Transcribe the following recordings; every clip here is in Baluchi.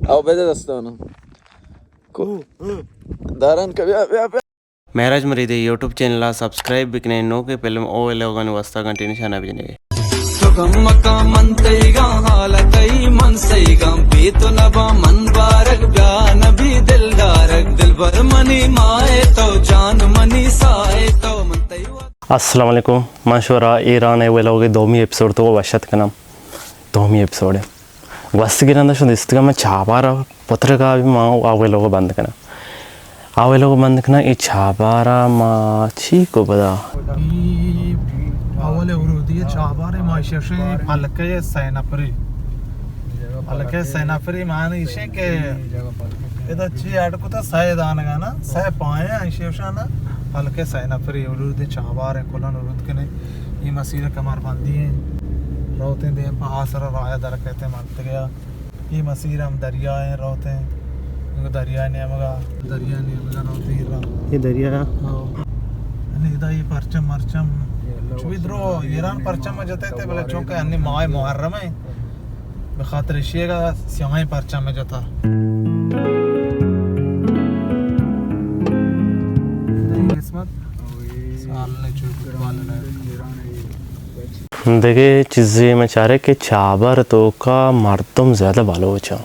او بده دستانا. کو داران کا بیا، بیا، بیا. مہراج مریدے یوٹیوب چینل ءَ سبسکرائب بکنیں، نوکیں فلم او ویلوگانی واسطہ گھنٹی نشانہ بجنگے. تو غم مکاں من تئیگاں، حال تئی من سئیگاں، بے تو نباں من بارگ، بیا نبی دلدارگ، دلبر منی مائے تو جان منی سائے تو من تئی وا- السلام علیکم، من شورا ایران ءِ ویلوگ ءِ دومی ایپیسوڈ تو وش اتک کناں. دومی ایپیسوڈ ءَ گوست گرندا شو دیستگا من چابارا پترگا بھی ما آ ویلوگ بند کناں. آ ویلوگ بند کناں، اے چابارا ما چی کو بدا؟ اے اول ورودی چابار ما ششیں پلکے سہ نفری. پلکے سہ نفری معنی ایشیں کہ ادا چی اڈ کتا سہ دانگا نا، سہ پائے ایشی اشانا. پلکے سہ نفری ورودی چابار کلن ورود کنے. اے مسیر کمر بندی ہیں، روتیں دیم پہ آسر راہ درکتے منتگیا. اے مسیر ہم دریا ایں، روت ایں. انگو دریا نیمگا، دریا نیمگا روت ایں را. اے دریا؟ ہاں. انی ادا اے پرچم مرچم. چوی درو ایران پرچم جتے تے، بلے چونکہ انی ماہ محرم ایں، بخاطر اشیگا سیاہیں پرچم جتا. قسمت سال نے چوی فٹبال نے. دگہ چیزے من چارے کہ چابر توکا مردم زیادہ بلوچ اَں.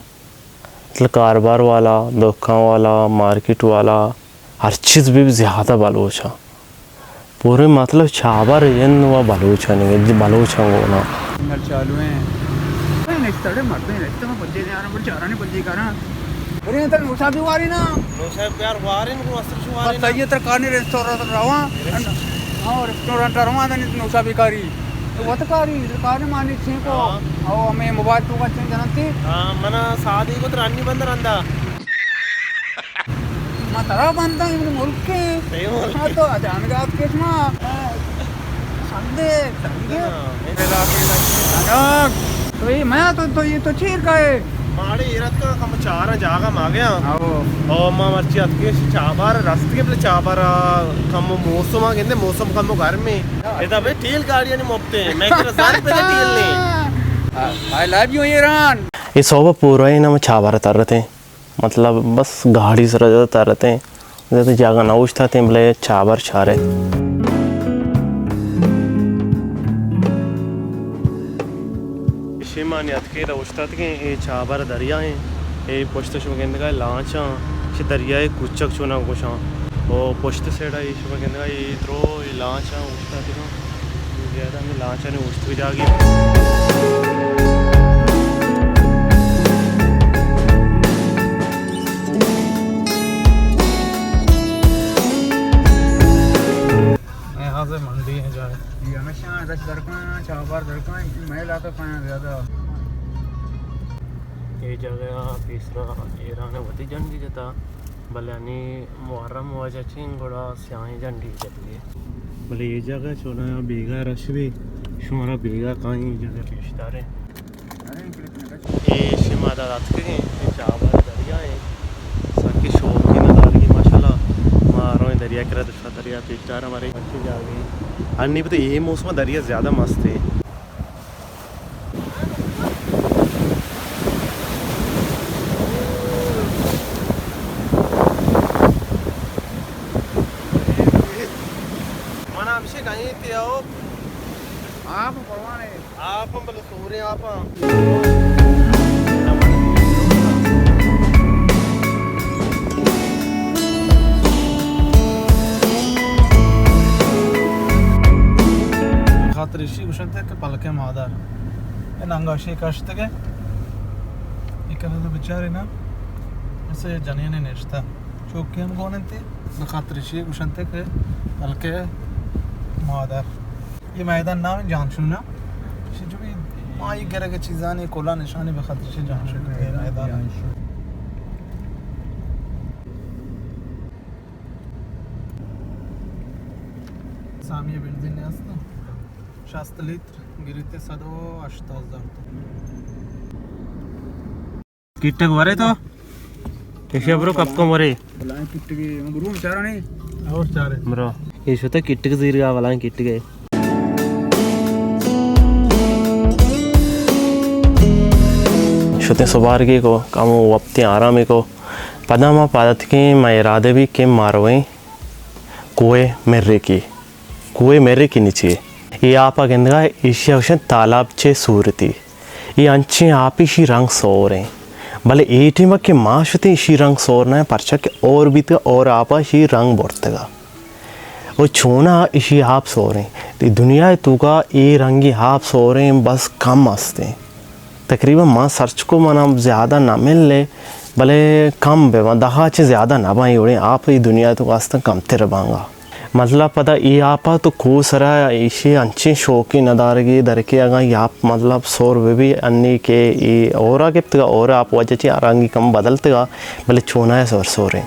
مطلب کاروبار والا، دکان والا، مارکیٹ والا، ہر چیز بھی زیادہ بلوچ اَں. پورے مطلب چابر ہند و بلوچانی، بلوچاں گونا. سنگل چالو ہیں. نشتڑے مردیں نشتہ میں بجے جانا، بل چارانی بجے کراں. ارے، تر نوشا بھی واری نا. نوشا پیار وارن کو استر شو وارن. بس یہ تر کانی ریسٹورنٹ رواں. ہاں، ریسٹورنٹ رواں، دن نوشا بھی کاری. تو وت کاری، کاری مانی چین کو. ہاں. او ہمیں موبائل تو کا چین جنتی. ہاں، منا سادی کو ترانی بندر اندا. ما ترا بنداں، اے منی ملک ایں. تئی ملک. ہاں، تو اچانک اتکے شما. سندے، سندے. ہاں، اے علاقے، علاقے. اچانک. تو اے میں تو، تو اے تو چیر کا ہے؟ ماڑے ایرت کا کم چار جاگہ ما گیا. او. او ما مرچی اتکے چابار رست کے بلے چابار کم موسم آ گندے، موسم کم گرم ہے. ادا بھائی ٹیل گاڑی نہیں مفتے، میں کہہ رہا زر پہ ٹیل نہیں. I love you Iran. اے صوبہ پورا ہے نا، ما چابار ترتے. مطلب بس گاڑی سرا زیادہ ترتیں، زیادہ جاگہ نہ اوشتاتیں، بلے چابر چارے. شیمانی اتکے دا اوشتاتگیں، اے چابر دریا ہیں، اے پشت شما گندگا لانچاں، چہ دریائے کوچک چونا گوشاں، او پشت سیڈا اے شما گندگا اے درو اے لانچاں اوشتاتگاں. زیادہ ہمیں لانچانی اوشتگ جاگی. اے حاضر منڈی ہیں جائے. یہ ہمیشہ دش درکاں، چابار درکاں، میں علاقہ پایا زیادہ. یہ جگہ پیسرا ایران وتی جنگی جتا. بلے انی محرم واجہ چین گڑا سیاہیں جنڈی جتگی. بلے اے جاگہ چونا بیگا رش بی، شمارا بیگا کائیں جاگہ پیش داریں. اے شما دا اتکگیں، اے چابر دریا ایں. سکی شوقی ندارگی ماشاءاللہ. ما رویں دریا کرا، دشا دریا پیش دارا مارے. اچھی جاگہ. انی بتے اے موسم دریا زیادہ مست ہے. من ہمشے کہیں تے آؤ. آپ پروانے. آپ ہم بلے سورے آپ ہم. خاطر اشی گوشنتے کہ پلکیں مادر. اے ننگا شے کشتگے. اے کنه تو بچارے نا. اسے جنین نشتا. چوکی ہم گون انتی. بخاطر اشی گوشنتے کہ پلکیں مادر. یہ میدان نام جانشون نا. اشی جو بھی ماہی گرگ چیزانی کلا نشانی بخاطر اشی جانشون. یہ میدان. سامی بنزین نیست. شصت لیتر. گریتے صد و ہشتاد ہزار تو. کٹک ورے تو؟ ایشی برو کپ کم ورے. بلائیں کٹگی، ہم برو چارا نہیں. اور چارے. برو. ایشو تو کٹک زیر گا بلائیں کٹگے. شتیں سبارگی کو، کمو وپتیں آرامے کو۔ پدا ما پاد اتکیں، ما ارادہ بی کہ ما رویں کوہ مریکی۔ کوہ مریکی نی چی؟ اے آپ ءَ گندگا، ایشی ءَ گوشن تالاب چے صورتی۔ اے انچیں آپے، ایشی رنگ سوریں۔ بلے اے ٹیم ءَ کہ ما شتیں، ایشی رنگ سور نہ، پرچا کہ اور بیتگ، اور آپ ءَ ایشی رنگ برتگ۔ او چونا ایشی آپ سوریں؟ تئی دنیا ءِ توکا اے رنگیں آپ سوریں بس کم استیں۔ تقریباً ما سرچ کو، منا زیادہ نہ ملے، بلے کم بہ باں، دہ ءَ چہ زیادہ نہ باں، اے وڑیں آپ اے دنیا ءِ توکا استاں کمتر بانگا۔ مطلب پدا اے آپ ءَ تو کوہ سرا ایشی انچیں شوقیں ندارگے درکے، اگاں اے آپ مطلب سور بہ بی، انی کہ اے ہورا گپتگا، ہور آپ وجہ چہ رنگی کم بدلتگا، بلے چونا ءَ سور سوریں۔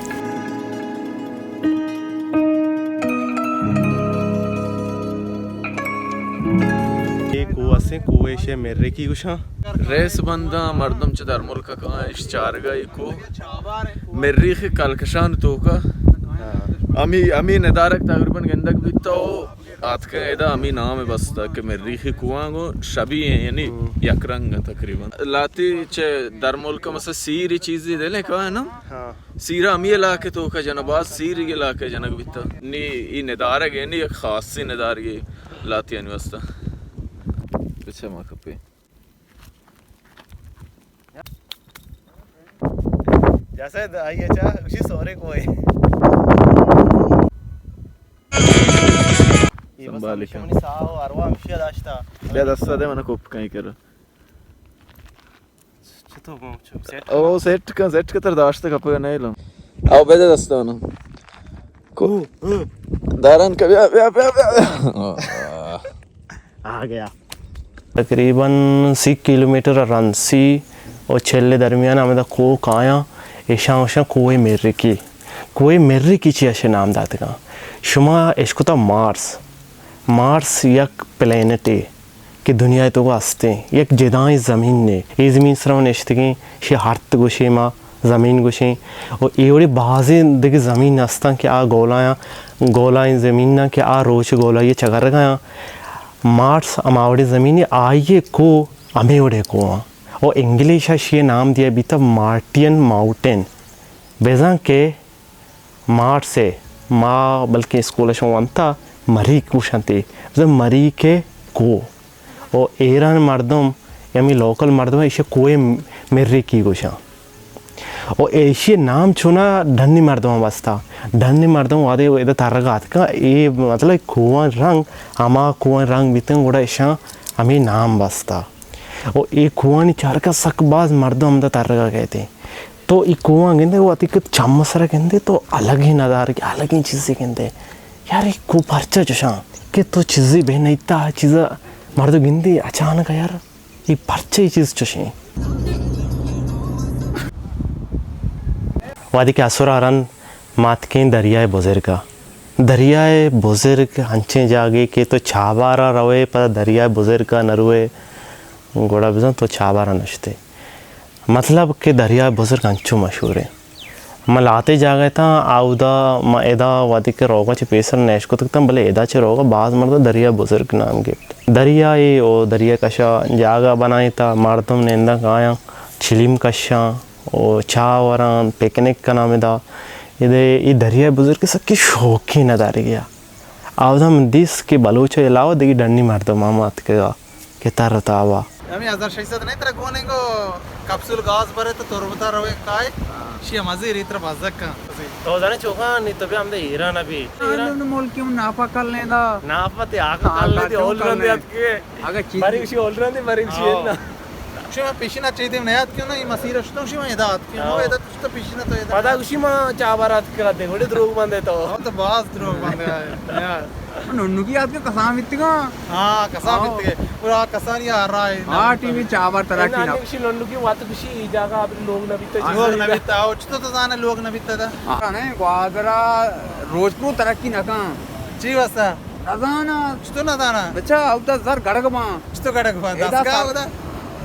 اے کوہ استیں، کوہ ایشی ءَ مریکی گوشاں۔ ریس بنداں، مردم چہ درملک ءَ کاں، اش چارگا اے کوہ مریخ کلکشان توکا۔ ہمی، ہمی ندارگ تقریباً گندگ بیتا و آتکیں ادا، ہمی نام بستا کہ مریخ کوہاں گوں شبیہ ہیں، یعنی یک رنگ ہیں تقریباً۔ لاتی چہ درملک مثلا سیر چیزی دلیں کاں نا؟ سیرا ہمی علاقے توکا جناں، باز سیر علاقے جنگ بیتا۔ نی ای ندارگ ہے، نی یک خاصی ندارگی لاتیانی واسطہ۔ اچھا، ما کپے۔ جیسے آئی اچھا، اسی سورے کوئی۔ سنبھالی کن۔ بیا دستا دے، من کوپ کہیں کر۔ چطور گم چو سیٹ؟ او سیٹ کن، سیٹ کن، تر داشت کپگ نہ لم۔ او بده دستانا۔ کو داران کا، بیا، بیا، بیا، بیا۔ آ گیا۔ تقریباً سی کلومیٹر رند، سی و چل درمیان ہمدا کوہ کایاں، ایشاں گوشاں کوہ مریکی۔ کوہ مریکی چی اشی نام داتگاں؟ شما اشکتا مارس۔ مارس یک پلینٹے کہ دنیا ءِ توکا ہستیں، یک جدائیں زمینے۔ اے زمین سرا نشتگیں، شی ہرت گوشیں ما، زمین گوشیں۔ و اے وڑیں بازیں دگہ زمین ہستاں کہ آ گولایاں، گولائیں زمیناں کہ آ روچ گولائی چگرگایاں۔ مارس ہما وڑیں زمینے، آئی ءِ کوہ ہمے وڑیں کوہاں۔ و انگلش ءَ شی نام دیا بیتا مارٹین ماؤنٹین۔ بزاں کہ مارس ءَ ما بلکیں اسکول ءَ شما ونتا مریک گوشنتی، بزاں مریک ءِ کوہ۔ و ایران مردم، یعنی لوکل مردم ایشی کوہ مریکی گوشاں۔ و ایشی نام چونا ڈنی مردم بستا۔ ڈنی مردم وادے ادا ترگا اتکا، اے مطلب کوہاں رنگ، ہما کوہاں رنگ بیتن، گڑا ایشاں ہمیں نام بستا۔ و اے کوہانی چارکا سک باز مردم ہمدا ترگا کیتے۔ تو اے کوہاں گندے، وتی کہ چم سرا گندے، تو الگیں ندارگے، الگیں چیزے گندے۔ یار، اے کوہ پرچا چشاں کہ تو چیزے بہ نیتا، چیزا مردو گندے اچانک، یار، اے پرچا اے چیز چشیں؟ وادی کہ اسرا رند ما اتکیں دریائے بزرگا۔ دریائے بزرگ انچیں جاگے کہ تو چابارا روئے، پدا دریائے بزرگا نہ روئے، گڑا بزاں تو چابارا نشتے۔ مطلب کہ دریائے بزرگ انچو مشہوریں۔ ما لہتے جاگہ اتاں، آودا ما ادا وہدے کہ روگا چہ پیسر نہ اشکتگ اتاں، بلے ادا چہ روگا باز مردم دریائے بزرگ نام گپت۔ دریائے و دریا کشا جاگہ بنائینتا، مردم ننداں کایاں، چلیم کشاں و چاہ وراں، پکنک کناں ادا۔ ادے ای دریائے بزرگ سکیں شوقیں ندارگے۔ آودا من دیست کہ بلوچ ء علاوہ دگہ ڈنی مردم ہم اتکگا کہ تر و تابا۔ ہمے ہزار شش سد نہیں ترا گونے کو کپسول گاز برے تو تربتا روے کائے، شی مزے ری ترا بزک کن۔ تو زانے چوکا نی تو بیا ہمدے ایران ابھی۔ ایران ملکی ہم نافا کل نہیں دا۔ نافا تے آگا کل نہیں دے، اول رن دے اتکے۔ اگہ چیز بری اسی اول رن دے، بری اسی نا۔ شما پیشینا چے دیم نیاد کیوں نا، ای مسیر اشتو شما ادا ات کیوں نا، ادا تو پیشینا تو ادا۔ پدا اسی ما چابار ات کرا دے، وڑے دروگ بندے تو۔ ہاں تو باز دروگ بندے آئے۔ یار۔ ننوکی آتکے کسان بیتگاں۔ ہاں، کسان بیتگے۔ پورا کسان یا رائے۔ ہاں، ٹی وی چابار ترا کی نا۔ اسی ننوکی وات کسی ای جاگہ ابھی لوگ نہ بیتا۔ لوگ نہ بیتا، او چتو تو زانے لوگ نہ بیتا دا۔ ہاں، نہیں، گوادرا روز کو ترقی نہ کان۔ چی واسطہ؟ نزاناں۔ چتو نزاناں؟ بچا، اودا زر گڑگ باں۔ چتو گڑگ باں؟ ادا دستگاہ سر-، اودا؟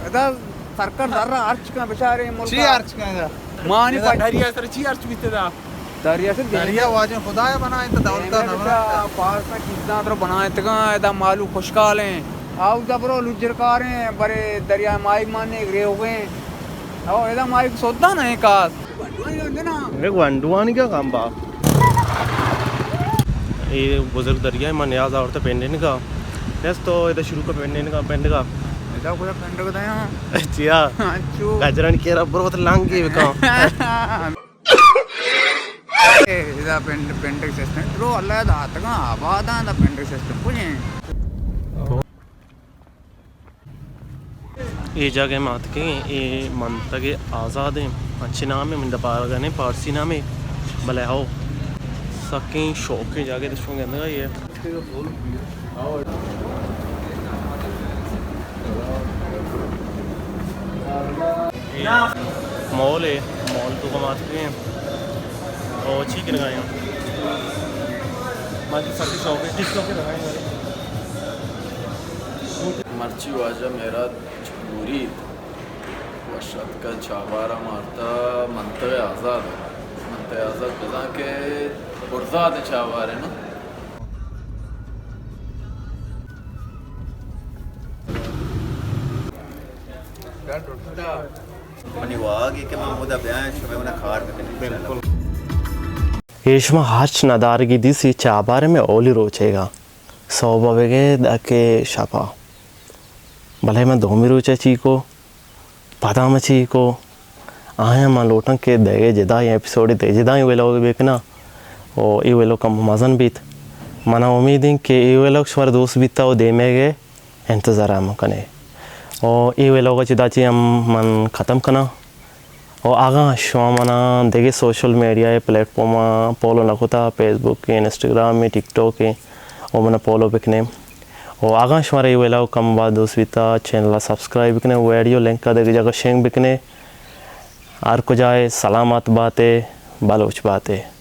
ادا سرکار زر را ہرچ کن بچارے ملک۔ چی ہرچ کن ادا؟ مانی ادا پا-، دریا سر چی ہرچ بیتے دا؟ دریا سر دریا واجہ خدا ہے بنائے تو دولت نہ بنا۔ پاس نہ کیزاں تر بنائے تگاں، ادا مالو خوشکال ہیں۔ اودا برو لجر کار ہیں، برے دریا مائی مانے گرے ہو گئے۔ او ادا مائک سودا نہ کاس۔ اے گونڈوانی کا کام با۔ اے بزرگ دریا ما نیاز آورتا پینڈن کا۔ نیاز تو ادا شروع کا پینڈن کا، پینڈ کا۔ ادا کوئی پینڈ کا دیا۔ چیا؟ چو۔ گجرانی کیرا برو تو لانگی بکا۔ ادا پینڈ، پینڈک سسٹم۔ درو اللہ دا آتگاں آباداں دا پینڈک سسٹم کجیں۔ اے جاگہ ما اتکیں، اے منطقہ آزاد ایں، انچیں نام ایں، من دپارگا نہ ایں، پارسی نام ایں، بلے ہو سکیں شوقیں جاگہ دشمن گندگا اے۔ مال اے، مال توکا ما اتکیں۔ او چی کنگا ایں؟ ما سکیں شوقیں ٹک ٹاک لگائیں۔ مرچی واجہ مہراد چپوری وش اتکگ، چابہار ءَ مارتا منطقہ آزاد ءَ۔ منطقہ آزاد بزاں کہ پرزات ءِ چابہار اِنت نا۔ منی واہگ اِنت کہ من اودا بیاں، شمئے منا کار بکنیں۔ بالکل۔ اے شما ہرچ ندارگی دیست، اے چابہار ءِ مئے اولی روچ اِنت۔ سہب ءَ بگے داں کہ شپ ءَ۔ بلے من دومی روچ ءَ چی کو، پدا من چی کو، آیاں من لوٹاں کہ دگہ جدائیں ایپیسوڈے، دگہ جدائیں ولاگے بکناں و اے ولاگ کم مزن بیت۔ منا امید اِنت کہ اے ولاگ شمارا دوست بیتا و دیمے گے انتظار ءَ مکنے۔ و اے ولاگ ءَ چدا چی ہم من ختم کناں۔ و اگاں شما منا دگہ سوشل میڈیا ءِ پلیٹ فارم ءَ فالو نہ کتا، فیس بک ءَ، انسٹاگرام ءَ، ٹک ٹاک ءَ، و منا فالو بکنے۔ و اگاں شمارا اے ولاگ کم باز دوست بیتا، چینل ءَ سبسکرائب بکنے، ویڈیو لنک ءَ دگہ جاگہ شنگ بکنے۔ ہر کجا ئے سلامت باتے، بلوچ باتے۔